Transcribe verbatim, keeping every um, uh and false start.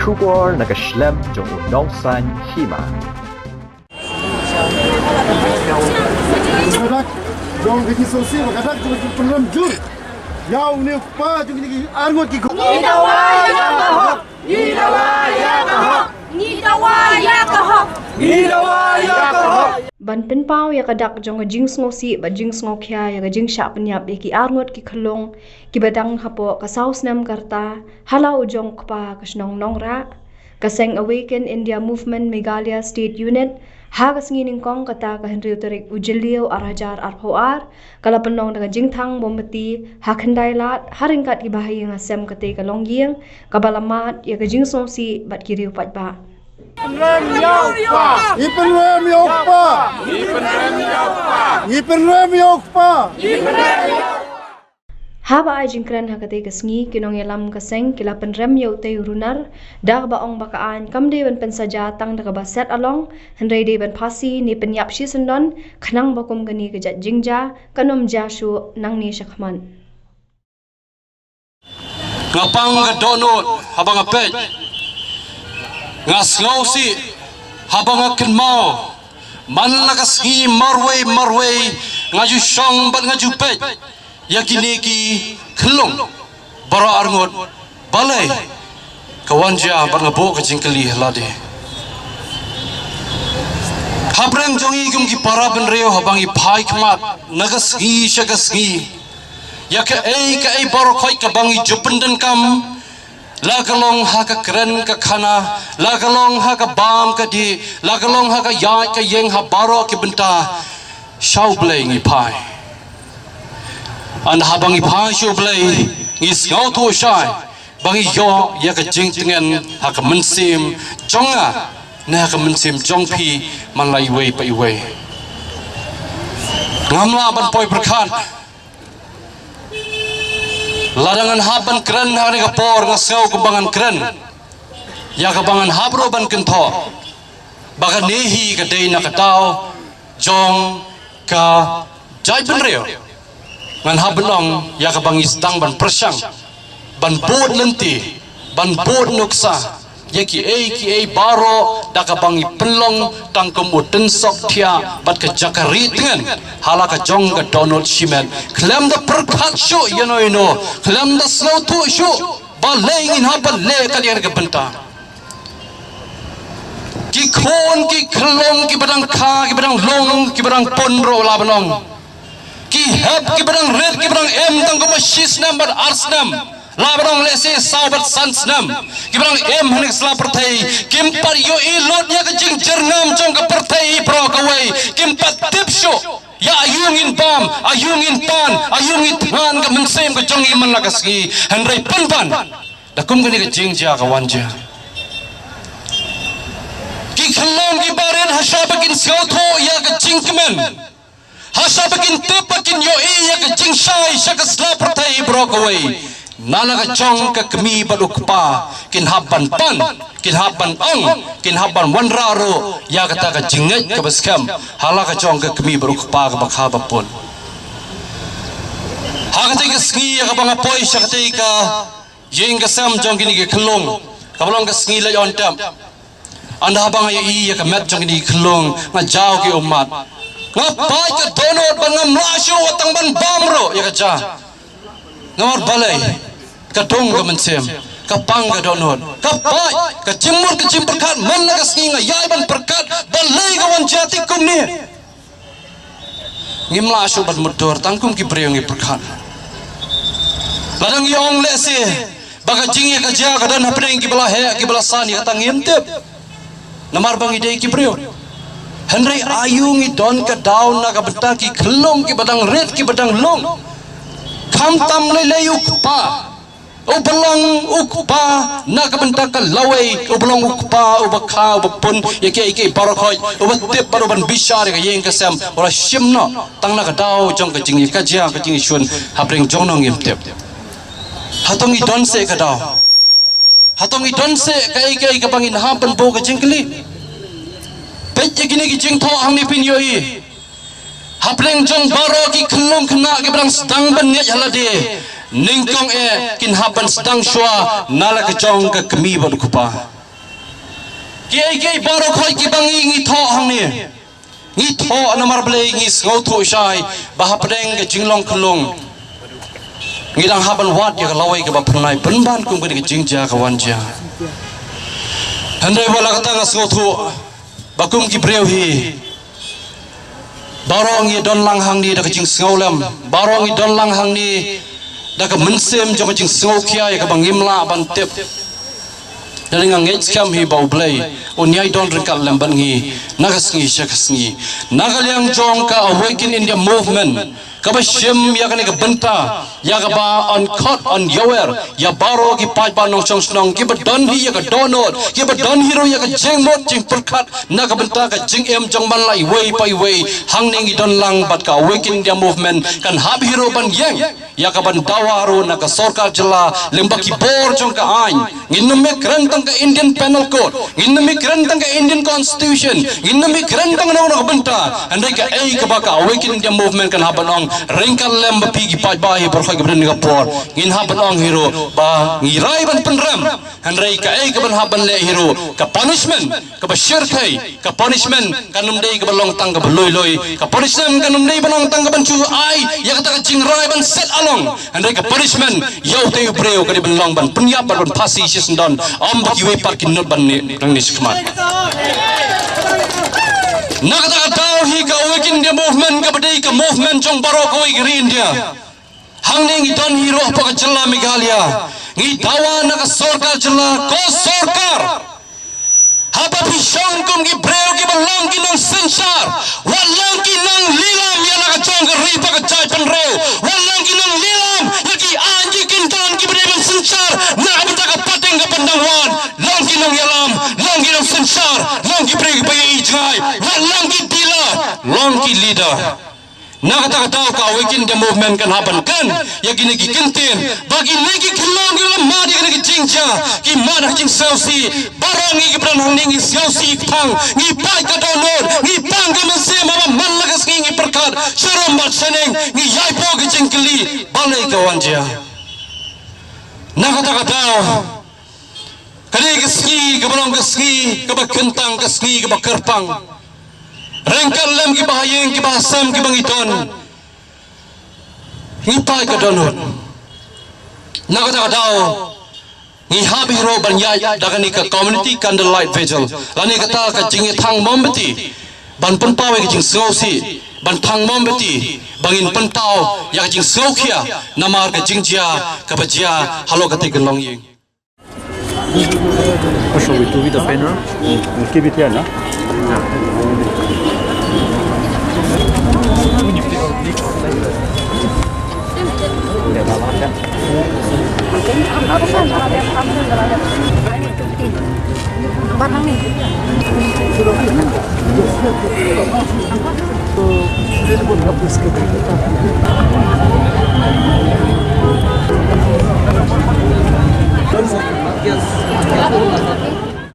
Khubor na ka shlem jong u nongsan hima. Ka dak jong ka jingsngewsih, ka dak jong ka jingpynrem jur ïa une u kpa jong kine ki arngut ki khun. Ngi dawa ïa ka hok. Ngi dawa ïa ka hok. Ngi dawa ïa ka hok. Ngi dawa ïa ka hok. Ban pynpaw ïa ka dak jong ka jingsngewsih bad jingsngewkhia ïa ka jingshah pynïap ïa ki arngut ki khyllung kiba dang hapoh ka saw snem ka rta ha la u jong u kpa ka shnong Nongrah, ka seng Awaken India Movement Meghalaya State Unit, ha ka sngi nyngkong kata ka hynriew tarik u Jylliew ar hajar arphew ar, ka la pynlong da ka jingthang mombati ha khyndai lad ha ryngkat kiba ha ïing ha sem katei ka longïing kaba la mad ïa ka jingsngewsih bad ki riew paidbah. Ngi pynrem ïa u kpa. Ngi pynrem ïa u kpa. Ngi pynrem ïa u kpa. Ngi pynrem ïa u kpa. Haba ai jingkren ha katei ka sngi, ki nongïalam ka seng ki la pynrem ïa utei u runar da kaba ong ba ka aiñ kam dei ban pynsaja tang da kaba set along, hynrei dei ban phasi ne pynïap shisyndon khnang ba kum kane ka jait jingjia kan ym jia shuh nangne shakhmat. Nga pang ka dohnud haba nga peit. Nga sngewsih haba nga kynmaw. Man la ka sngi marwei marwei nga ju shong bad nga ju peit ïa kine ki khyllung baroh arngut. Balei ka wan jia? Bad nga buh ka jingkylli ha lade. Hapdeng jong ngi kum ki para bynriew haba ngi phai khmat na ka sngi sha ka sngi ïa kaei kaei baroh khoit kaba ngi ju pyndonkam, la ka long ha ka kren ka khana, la ka long ha ka bam ka dih, la ka long ha ka ïaid ka ïeng ha baroh ki bynta. Sha U Blei ngi phai. Ynda haba ngi phai sha U Blei ngi sngewthuh shai ba ngi ïoh ïa ka jingtngen ha ka mynsiem jong nga ne ha ka mynsiem jong phi, man la iwei pa iwei. Ngam lah ban poi pyrkhat. Lada ngan hap ban kren ha kane ka por, nga sngew kumba ngan kren ïa kaba ngan hap ruh ban kynthoh ba kane hi ka dei na ka daw jong ka jaitbynriew. Ngan hap ban ong ïa kaba ngi sdang ban pyrshang, ban bud lynti, ban bud nuksa ïa kiei kiei baroh da kaba ngi pynlong tang kum u tynsuk thiah bad ka jaka ri tngen ha la ka jong ka dohnud shimet. Khlem da pyrkhat shuh ïano ïano, khlem da sngewthuh shuh balei ngin hap ban leh kat ïa ka bynta. Ki khun ki khyllung kiba dang kha kiba dang lung kiba dang pun ruh lah ban ong, ki hep kiba dang rit kiba dang im tang kumba shi snem bad ar snem, lah ban ong lehse saw bad san snem, kiba dang im ha kane ka sla pyrthei, kim pat ïohi lut ïa ka jingjyrngam jong ka pyrthei baroh kawei, kim pat tip shuh ïa aïu ngin bam, aïu ngin pan, aïu ngin thngan ka mynsiem ka jong ngi man la ka sngi. Hynrei pynban da kum kane ka jingjia ka wan jia, ki khyllung kiba rit ha shwa ba kin sngewthuh ïa ka jingkmen, ha shwa ba kin tip ba kin ïohi ïa ka jingshai sha ka sla pyrthei baroh kawei, na la ka jong ka kmie bad u kpa kin hap ban pan, kin hap ban ong, kin hap ban wanrah ruh ïa kata ka jingngeit kaba skhem ha la ka jong ka kmie bad u kpa kaba kha ba pun. Ha katei ka sngi ïa kaba nga poi sha katei ka ïing ka sem jong kine ki khyllung, kaba long ka sngi leit on tep. Ynda haba nga ïohi ïa ka met jong kine ki khyllung nga jaw ki ummat. Nga pait ka dohnud ba ngam lah shuh wat tang ban bam ruh ïa ka ja. Namar balei? Ka dung ka mynsiem, ka pang ka dohnud, ka pait ka jingmut ka jingpyrkhat. Man la ka sngi nga ïai ban pyrkhat balei ka wan jia te kumne. Ngim lah shuh ban mutdur, tang kum ki briew ngi pyrkhat. Lada ngi ong lehse ba ka jingïakajia ka don hapdeng kiba la heh kiba la san ïa kata ngim tip, namar ba ngi dei ki briew. Hynrei aïu ngi don ka daw na ka bynta ki khyllung kiba dang rit kiba dang lung? Khamtam lei lei u kpa uba long u kpa na ka bynta ka lawei, uba long u kpa uba kha uba pun ïa kiei kiei baroh khoit, uba tip bad uban bishar ïa ka ïing ka sem, u la shim noh tang na ka daw jong ka jingïakajia ka jingïashun hapdeng jong no ngim tip. Hato ngi don seh ka daw? Hato ngi don seh kaei kaei kaba ngin hap ban buh ka jingkylli? Peit ïa kine ki jingthoh hangne phin ïohi. Hapdeng jong baroh ki khyllung khynnah kiba dang sdang ban ngeit ha lade, nyngkong eh kin hap ban sdang shuwa na la ka jong ka kmie bad u kpa. Kiei kiei baroh khoit kiba ngi ngi thoh hangne, ngi thoh namar balei ngi sngewthuh shai ba hapdeng ka jinglong khyllung ngi dang hap ban wad ïa ka lawei kaba phyrnai pynban kum kane ka jingjia ka wan jia. Hynrei wat la katta nga sngewthuh ba kum ki briew hi baroh ngi don lang hangne da ka jingsngewlem, baroh ngi don lang hangne da ka mynsiem jong ka jingsngewkhia ïa kaba ngim lah ban tip. Lane nga ngeit skhem hi ba U Blei un ïai don ryngkat lem bad ngi na ka sngi sha ka sngi. Na ka liang jong ka Awaken India Movement kaba shim ïa kane ka bynta ïa kaba yn khot yn ïawer ïa baroh ki paidbah nongshong shnong kiba don hi ïa ka dohnud, kiba don hi ruh ïa ka jingmut jingpyrkhat na ka bynta ka jingim jong man la iwei pa iwei. Hangne ngi don lang bad ka Awaken India Movement kan hap hi ruh ban ïeng ïa ka ban dawa ruh na ka sorkar jylla lyngba ki bor jong ka aiñ. Ngin ym ïakren tang ka Indian Penal Code, ngin ym ïakren tang ka Indian Constitution, ngin ym ïakren tang na ka bynta. Hynrei kaei kaba ka Awaken India Movement kan hap ban ong ryngkat lem bad phi ki paidbah hi baroh kiba don ha ka por, ngin hap ban ong hi ruh ba ngi rai ban pynrem. Hynrei kaei kaban hap ban leh hi ruh, ka punishment kaba shyrkhei, ka punishment kan ym dei kaba long tang kaba lui lui, ka punishment kan ym dei ban long tang kaban shu ai ïa kata ka jingrai ban set along. Hynrei ka punishment ïa utei u briew ka dei ban long ban pynïap bad ban phasi shisyndon, ym ba kiwei pat kin nud ban ne dang ne shikmat. Na kata ka daw hi ka Awaken India Movement kaba dei ka movement jong baroh kawei ka ri India. Hangne ngi don hi ruh hapoh ka jylla Meghalaya, ngi dawa na ka sorkar jylla, ko sorkar, haba phi shong kum ki briew kiba long ki nongsynshar, wat long ki nonglilam ïa la ka jong ka ri bad ka jaitbynriew, wat long ki nonglilam ïa ki aiñ ki kyntang kiba dei ban synshar na ka bynta ka pateng ka pyndang wan. Long ki nongïalam, long ki nongsynshar, long ki briew kiba ïohi jngai, wat long ki dealer, long ki leader. Na kata ka daw ka Awaken India Movement kan hap ban kren ïa kine ki kyntien ba kine ki khyllung ki la mad ïa kine ki jingjia, ki mad ha ka jingsngewsih. Baroh ngi kiba don hangne ngi sngewsih kthang, ngi pait ka dohnud, ngi pang ka mynsiem, haba man la ka sngi ngi pyrkhat sharum bad shaneng, ngi ïai buh ka jingkylli balei ka wan jia. Na kata ka daw ka dei ka sngi kaba long ka sngi kaba kyntang, ka sngi kaba kyrpang. Ryngkat lem kiba ha ïing kiba ha sem kiba ngi don, ngi pait ka dohnud. Na kata ka daw ngi hap hi ruh ban ïaid da kane ka community candlelight vigil lane kata ka jingïathang mombati ban pynpaw ïa ka jingsngewsih, ban thang mombati ba ngin pynpaw ïa ka jingsngewkhia namar ka jingjia kaba jia halor katei ka longïing. What shall we do with the banner? We'll keep it here, no?